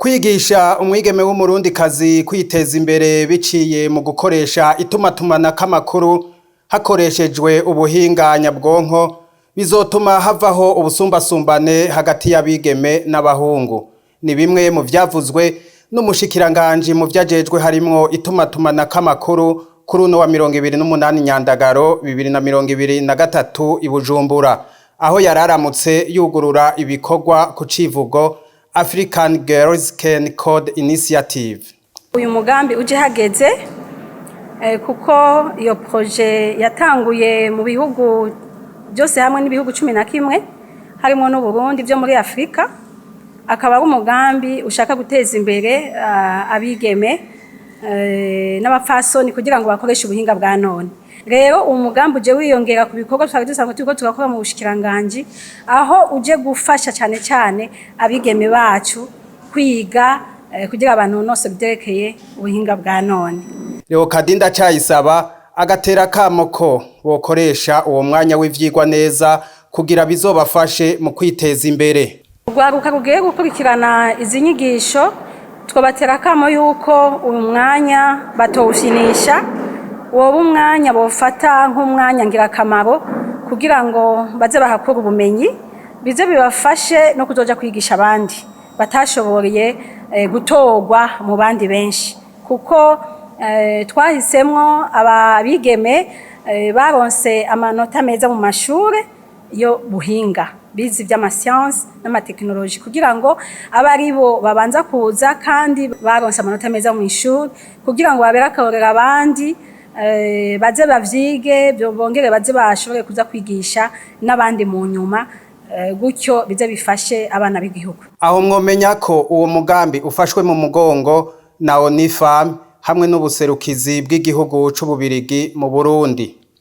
Kwigisha umwigeme w'Umurundikazi kwiteza imbere biciye mu gukoresha itumatumanako amakuru hakoreshejwe ubuhinga nyabwonko bizotuma havaho ubusumbasumbane hagati y'abigeme n'abahungu. Ni bimwe mu vyavuzwe n'umushikiranganji mu vyajejwe harimwo itumatumanako amakuru kuri uno wa 28 Nyandagaro 2023 i Bujumbura, aho yararamutse yugurura ibikorwa ku civugo "African Girls Can Code Initiative". Uyu mugambi uje hageze, kuko iyo projet yatanguye mu bihugu byose hamwe n'ibihugu 11 harimo n'Uburundi byo muri Afurika, akaba ari umugambi ushaka guteza imbere abigeme n'abapfasoni kugira ngo bakoreshe ubuhinga bwa none. Rero uwo mugambi uje wiyongera ku bikorwa twari dusanzwe turiko turakora mu bushikiranganji, aho uje gufasha cyane cyane abigeme bacu kwiga kugira abantu nose byerekeye ubuhinga bwa none. Leokadi Ndacayisaba agatera akamo ko bokoresha uwo mwanya w'ivyigwa neza kugira bizobafashe mu kwiteza imbere. Urwaruka rugiye gukurikirana izi nyigisho, twabatera akamo yuko uyu mwanya batowushinisha, woba umwanya bofata nk'umwanya ngirakamaro kugira ngo baze bahakure ubumenyi, bize bibafashe no kuzoja kwigisha abandi batashoboye gutorwa mu bandi benshi, kuko twahisemwo ababigeme baronse amanota meza mu mashure yo buhinga, bize ivy'amasiyansi n'amatekinoloji, kugira ngo abe aribo babanza kuza kandi baronse amanota meza mu ishuri, kugira ngo babere akarorero abandi, baze bavyige, bongere baze bashobore kuza kwigisha n'abandi mu nyuma, gutyo bize bifashe abana b'igihugu. Aho mwomenya ko uwo mugambi ufashwe mu mugongo na ONU Femmes hamwe n'ubuserukizi bw'igihugu c'Ububirigi mu Burundi.